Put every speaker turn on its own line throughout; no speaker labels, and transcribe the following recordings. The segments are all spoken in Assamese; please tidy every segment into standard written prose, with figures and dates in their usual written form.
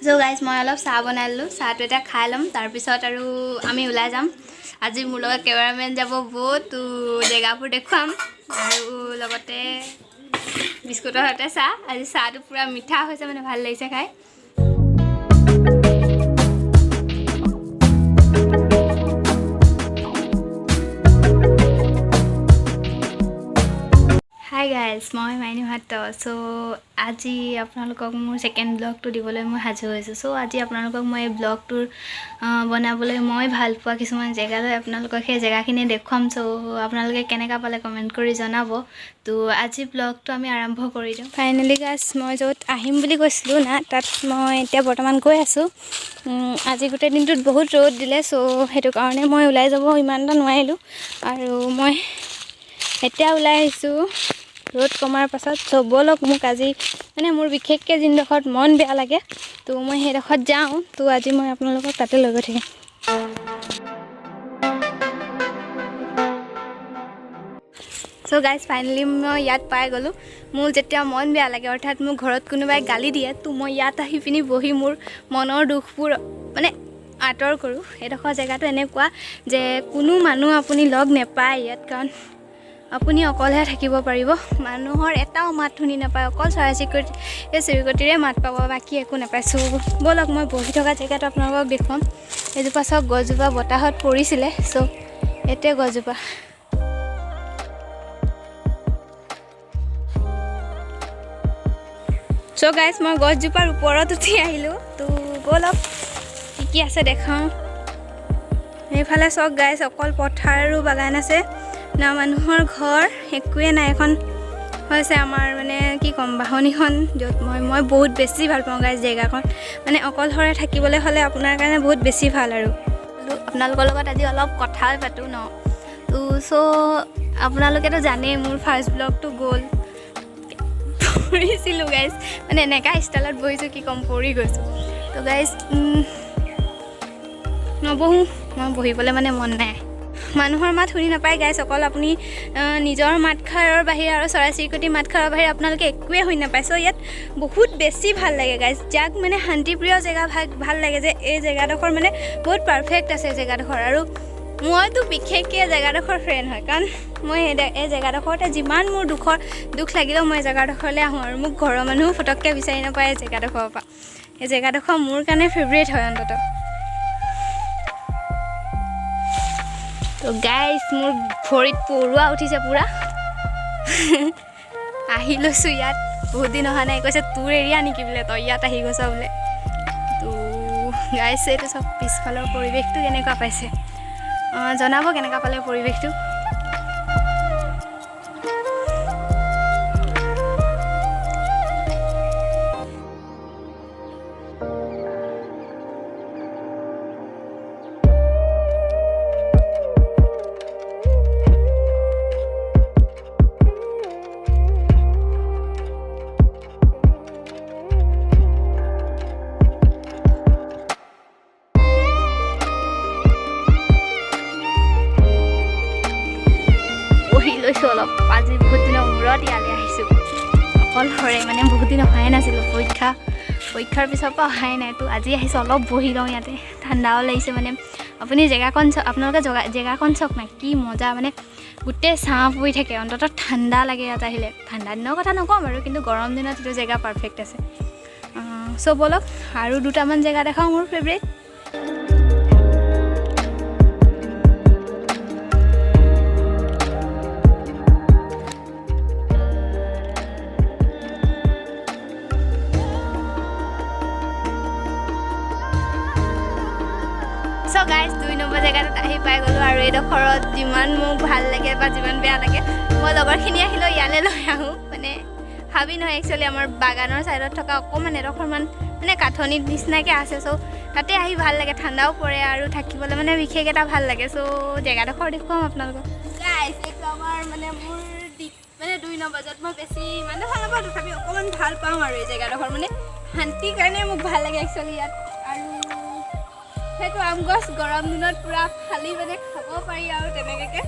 চ' গাইজ, মই অলপ চাহ বনাই ল'লোঁ। চাহটো এতিয়া খাই ল'ম, তাৰপিছত আৰু আমি ওলাই যাম। আজি মোৰ লগত কেমেৰামেন যাব বহুত, তো জেগাবোৰ দেখুৱাম আৰু লগতে বিস্কুটৰ সৈতে চাহ। আজি চাহটো পূৰা মিঠা হৈছে, মানে ভাল লাগিছে খাই। হাই গাইজ, মই মাইনী ভাট্ট। চ' আজি আপোনালোকক মোৰ ছেকেণ্ড ব্লগটো দিবলৈ মই সাজু হৈছোঁ। চ' আজি আপোনালোকক মই এই ব্লগটোৰ বনাবলৈ মই ভাল পোৱা কিছুমান জেগালৈ আপোনালোকক সেই জেগাখিনি দেখুৱাম। চ' আপোনালোকে কেনেকুৱা পালে কমেণ্ট কৰি জনাব। তো আজি ব্লগটো আমি আৰম্ভ কৰি দিওঁ। ফাইনেলি গাইজ, মই য'ত আহিম বুলি কৈছিলোঁ না, তাত মই এতিয়া বৰ্তমান গৈ আছোঁ। আজি গোটেই দিনটোত বহুত ৰ'দ দিলে। চ' সেইটো কাৰণে মই ওলাই যাব ইমান এটা নোৱাৰিলোঁ আৰু মই এতিয়া ওলাই আহিছোঁ ৰ'দ কমাৰ পাছত। চ' ব'লক, মোক আজি মানে মোৰ বিশেষকৈ যোনডোখৰত মন বেয়া লাগে, তো মই সেইডোখৰত যাওঁ। তো আজি মই আপোনালোকক তাতে লৈ গৈ থাকিম। চ' গাইজ, ফাইনেলি মই ইয়াত পাই গ'লোঁ। মোৰ যেতিয়া মন বেয়া লাগে, অৰ্থাৎ মোৰ ঘৰত কোনোবাই গালি দিয়ে, তো মই ইয়াত আহি পিনি বহি মোৰ মনৰ দুখবোৰ মানে আঁতৰ কৰোঁ। এইডোখৰ জেগাটো এনেকুৱা যে কোনো মানুহ আপুনি লগ নাপায় ইয়াত, কাৰণ আপুনি অকলেহে থাকিব পাৰিব। মানুহৰ এটাও মাত শুনি নাপায়, অকল চৰাই চিৰিকটি, এই চিৰিকটিৰে মাত পাব, বাকী একো নাপায়। চ' ব'লক, মই বহি থকা জেগাটো আপোনালোকক দেখুৱাম। এজোপা চাওক, গছজোপা বতাহত পৰিছিলে। চ' এতিয়া গছজোপা। চ' গাইজ, মই গছজোপাৰ ওপৰত উঠি আহিলোঁ। তো ব'লক, কি কি আছে দেখাওঁ। এইফালে চাওক গাইজ, অকল পথাৰ আৰু বাগান আছে না মানুহৰ ঘৰ একোৱে নাই। এখন হৈছে আমাৰ মানে কি ক'ম, বাহনিখন, য'ত মই মই বহুত বেছি ভাল পাওঁ গাইজ জেগাখন। মানে অকলশৰে থাকিবলৈ হ'লে আপোনাৰ কাৰণে বহুত বেছি ভাল। আৰু আপোনালোকৰ লগত আজি অলপ কথাই পাতোঁ ন। তো চ' আপোনালোকেতো জানেই, মোৰ ফাৰ্ষ্ট ব্লগটো গ'ল, পৰিছিলোঁ গাইজ। মানে এনেকুৱা ষ্টাইলত বহিছোঁ, কি ক'ম, পৰি গৈছোঁ। তো গাইজ, নবহোঁ মই, বহিবলৈ মানে মন নাই। মানুহৰ মাত শুনি নাপায় গাইজ। অকল আপুনি নিজৰ মাতষাৰৰ বাহিৰে আৰু চৰাই চিৰিকটিৰ মাতষাৰৰ বাহিৰে আপোনালোকে একোৱে শুনি নাপায়। চ' ইয়াত বহুত বেছি ভাল লাগে গাইজ। যাক মানে শান্তিপ্ৰিয় জেগা ভাল ভাল লাগে যে, এই জেগাডোখৰ মানে বহুত পাৰফেক্ট আছে জেগাডোখৰ। আৰু মইতো বিশেষকৈ এই জেগাডোখৰ ফ্ৰেণ্ড হয়, কাৰণ মই এই জেগাডোখৰতে যিমান মোৰ দুখ লাগিলেও মই এই জেগাডোখৰলৈ আহোঁ আৰু মোক ঘৰৰ মানুহো ফটককৈ বিচাৰি নাপায় এই জেগাডোখৰৰ পৰা। এই জেগাডোখৰ মোৰ কাৰণে ফেভৰেট হয় অন্ততঃ। তো গাইজ, মোৰ ভৰিত পৰুৱা উঠিছে পূৰা। আহি লৈছোঁ ইয়াত, বহুত দিন অহা নাই। কৈছে, তোৰ এৰিয়া নেকি বোলে, তই ইয়াত আহি গৈছ বোলে। তো গাইজ, এইটো চব পিছফালৰ পৰিৱেশটো কেনেকুৱা পাইছে জনাব, কেনেকুৱা পালে পৰিৱেশটো। বহি লৈছোঁ অলপ। আজি বহুত দিনৰ মূৰত ইয়ালৈ আহিছোঁ অকলশৰে। মানে বহুত দিন অহাই নাছিলোঁ, পৰীক্ষাৰ পিছৰ পৰা অহাই নাই। তো আজি আহিছোঁ, অলপ বহি লওঁ ইয়াতে, ঠাণ্ডাও লাগিছে। মানে আপুনি জেগাকণ চাওক, আপোনালোকে জেগাকণ চাওক না, কি মজা। মানে গোটেই ছাঁ পৰি থাকে, অন্ততঃ ঠাণ্ডা লাগে ইয়াত আহিলে। ঠাণ্ডা দিনৰ কথা নকওঁ বাৰু, কিন্তু গৰম দিনত এইটো জেগা পাৰফেক্ট আছে। চ' ব'লক, আৰু দুটামান জেগা দেখাওঁ মোৰ ফেভৰেট। চ' গাইজ, 2 নম্বৰ জেগাটোত আহি পাই গ'লোঁ আৰু এইডোখৰত যিমান মোক ভাল লাগে বা যিমান বেয়া লাগে, মই লগৰখিনি আহিলেও ইয়ালৈ লৈ আহোঁ। মানে হাবি নহয় একচুৱেলি, আমাৰ বাগানৰ ছাইডত থকা অকণমান এডোখৰমান মানে কাঠনিত নিচিনাকৈ আছে। চ' তাতে আহি ভাল লাগে, ঠাণ্ডাও পৰে আৰু থাকিবলৈ মানে বিশেষ এটা ভাল লাগে। চ' জেগাডোখৰ দেখুৱাম আপোনালোকক। গাইজ, এইটো আমাৰ মানে মোৰ মানে 2 নম্বৰ, য'ত মই বেছি ইমানো ভাল নাপাওঁ, তথাপি অকণমান ভাল পাওঁ। আৰু এই জেগাডোখৰ মানে শান্তিৰ কাৰণে মোক ভাল লাগে একচুৱেলি ইয়াত। আৰু সেইটো আম গছ গৰম দিনত পূৰা ফালি মানে খাব পাৰি। আৰু তেনেকুৱাকৈ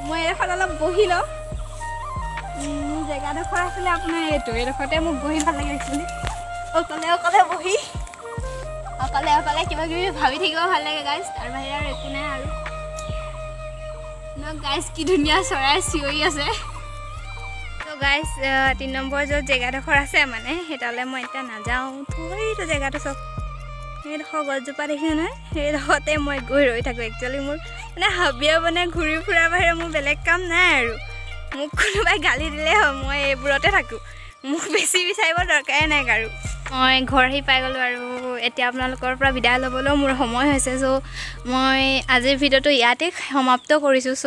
মই এইডোখৰত অলপ বহি লওঁ। মোৰ জেগাডোখৰ আছিলে আপোনাৰ এইটো, এইডোখৰতে মোক বহি ভাল লাগে একচুৱেলি, অকলে অকলে বহি। কিবা কিবি ভাবি থাকিব ভাল লাগে গাইজ। তাৰ বাহিৰে আৰু একো নাই আৰু ন গাইজ? কি ধুনীয়া চৰাই চিঞৰি আছে। ত' গাইজ, 3 নম্বৰ য'ত জেগাডোখৰ আছে মানে, সেই তালৈ মই এতিয়া নাযাওঁ। সেইটো জেগাটো চাওক, সেইডোখৰ গছজোপা দেখিছে নহয়? সেইডোখৰতে মই গৈ ৰৈ থাকোঁ। একচুৱেলি মোৰ মানে হাবিয়ে বনে ঘূৰি ফুৰাৰ বাহিৰে মোৰ বেলেগ কাম নাই আৰু। মোক কোনোবাই গালি দিলেই হয়, মই এইবোৰতে থাকোঁ। মোক বেছি বিচাৰিব দৰকাৰেই নাই কাৰো। মই ঘৰ আহি পাই গ'লোঁ আৰু এতিয়া আপোনালোকৰ পৰা বিদায় ল'বলৈও মোৰ সময় হৈছে। চ' মই আজিৰ ভিডিঅ'টো ইয়াতে সমাপ্ত কৰিছোঁ। চ'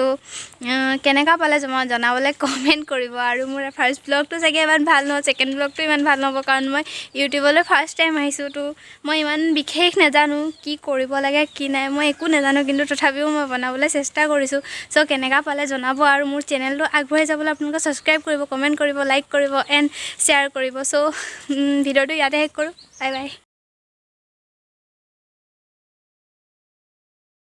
কেনেকুৱা পালে জনাবলৈ কমেণ্ট কৰিব। আৰু মোৰ ফাৰ্ষ্ট ব্লগটো চাগে ইমান ভাল নহ'ল, ছেকেণ্ড ব্লগটো ইমান ভাল নহ'ব, কাৰণ মই ইউটিউবলৈ ফাৰ্ষ্ট টাইম আহিছোঁ। তো মই ইমান বিশেষ নাজানো কি কৰিব লাগে কি নাই, মই একো নাজানো। কিন্তু তথাপিও মই বনাবলৈ চেষ্টা কৰিছোঁ। চ' কেনেকুৱা পালে জনাব আৰু মোৰ চেনেলটো আগবঢ়াই যাবলৈ আপোনালোকে ছাবস্ক্ৰাইব কৰিব, কমেণ্ট কৰিব, লাইক কৰিব এণ্ড শ্বেয়াৰ কৰিব। চ' ভিডিঅ'টো ইয়াতে শেষ কৰোঁ। Bye bye.